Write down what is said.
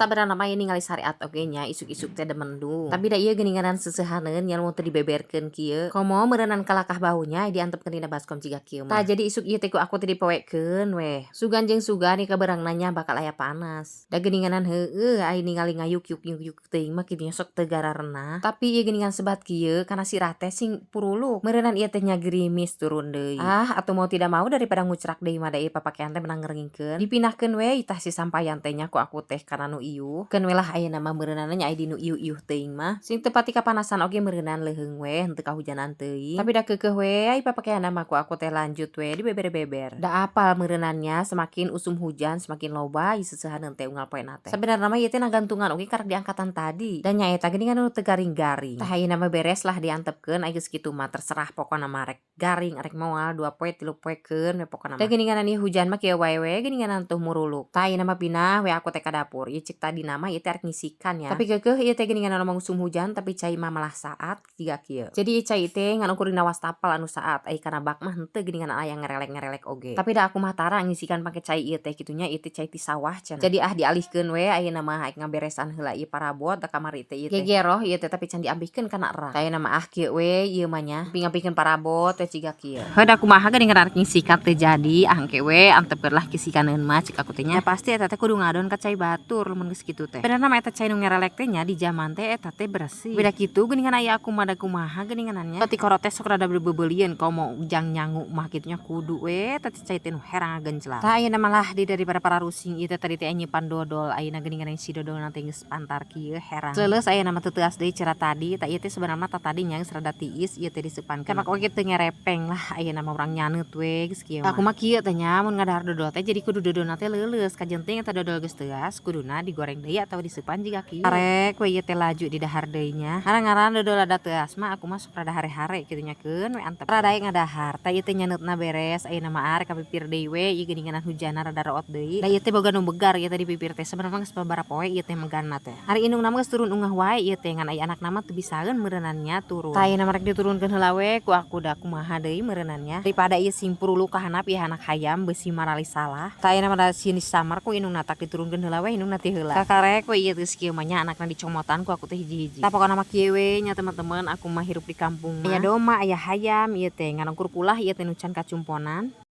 Sabenerna mah ieu ningali syariat oge nya, isuk-isuk teh mendung. Tapi da ieu geuninganan seuseuhaneun nya, lamun teu dibeberkeun kieu. Komo meureunan kalakah baunya diantepkeun dina baskom jiga kieu mah. Tah, jadi isuk ieu teh ku aku teh dipoekeun weh. Sugan jeung sugan ieu kabeurangna nya bakal aya panas. Da geuninganan heueuh ai ningali ngayuk yuk yuk yuk teuing mah kitu nya, sok teu gararenah. Tapi ieu geuningan sebat kieu kana sirah teh sing puruluk. Meureunan ieu teh nya gerimis turun deui. Ah, atuh mau tidak mau daripada ngucrak deui mah, da ieu papakean teh meunang ngeringkeun. Dipindahkeun we tah si sampayan teh nya ku aku teh kana nu iuh. Keun we lah ayeuna mah meureunana nya, ai di nu iuh-iuh teuing mah. Sing teu pati kapanasan oge meureunnan, leuheung we, henteu kahujanan teuing. Tapi da keukeuh we ai papakeanna mah, ku aku teh lanjut we dibeber-beber. Da apal meureunan nya, semakin usum hujan semakin loba ieu seuseuhaneun teh unggal poena teh. Sabenerna mah ieu teh nagantungan oge karak diangkatan tadi. Da nyaeta geuningan nu teu garing-garing. Tah, ayeuna mah beres lah diantepkeun, ai geus kitu mah terserah pokona mah, rek garing arek moal 2 poe 3 poe, keun we pokona mah. Da geuninganan ieu hujan mah kieu wae we geuninganan tuh muruluk. Tah, ayeuna mah pindah we aku teh ka dapur. Ieu cek tadina mah ieu teh arek ngisikan ya. Tapi keukeuh ieu teh geuningan mangusum hujan, tapi cai mah malah saat jiga kieu. Jadi ieu cai teh ngan ukur dina wastafel anu saat, ai kana bak mah henteu, geuningan aya ngerelek-ngerelek oge. Tapi da aku mah tara ngisikan pake cai ieu teh kitu nya, ieu teh cai ti sawah cenah. Jadi ah, dialihkeun we ayeuna mah, arek ngaberesan heula ieu parabot, da kamari teh ieu teh. Gegeroh ieu teh, tapi can diambihkeun kana rak. Tah, ayeuna mah ah, kieu we ieu mah nya. Ngampihkeun parabot we jiga kieu. Heuh, da kumaha geuningan arek ngisikan teu jadi, ah engke we antepkeun lah kisikaneun mah cek aku teh nya. Pasti eta teh kudu ngadon ka cai batur lamun geus kitu teh. Benerna mah eta cai nu ngerelek teh nya, di jaman teh eta teh bersih. Beda kitu geuningan aya aku mah, da kumaha geuninganan nya. Tikoro teh sok rada beubeuleun, komo jang nyangu mah kitu nya, kudu we eta teh cai teh nu herang ngagenclang. Tah, ayeuna mah lah di daripada pararusing ieu teh, tadi teh nyimpan dodol, ayeuna geuningan si dodolna teh geus pantar kieu, herang. Leuleus ayeuna mah teu teuas deui cara tadi. Tah, ieu teh sebenarna mah tadi nya geus rada tiis ieu teh diseupankeun. Kamak oge teu ngerepeng lah, ayeuna mah urang nyaneut we geus kieu mah. Aku mah kieu teh nya mun ngadahar dodol teh, jadi kudu dodolna teh leuleus kajenting eta dodol geus teuas kuduna digoreng deui atawa diseupan jiga kieu. Arek we ieu teh laju didahar deui nya. Ngaran-ngaran dodol rada teuas mah aku mah sok rada hare-hare kitu nya, keun we antep. Rada ngadahar. Tah, ieu teh nyaneutna beres, ayeuna mah arek ka pipir deui we ieu, geuninganan hujanna rada root deui. Da ieu teh boga nu begar ieu teh di pipir teh, sabenerna geus babaraha poe ieu teh meganna teh. Ari indungna mah geus turun ungah wae ieu teh, ngan aya anakna mah teu bisaeun meureunnan nya turun. Tah, ayeuna mah rek diturunkeun heula we ku aku, da kumaha deui meureunnan nya. Daripada ieu sing puruluk ka handap ieu anak hayam beusi marali salah. Tah, ayeuna mah da sieun disamar ku indungna, tak diturunkeun heula we indungna ti heula. Kakarek we ieu geus kieu mah nya, anakna dicomotan ku aku teh hiji-hiji. Tah, pokona mah kieu we nya, teman-teman, aku mah hirup di kampung mah. Aya domba, aya hayam ieu teh, ngan ukur kulah ieu teh nu can kacumponan.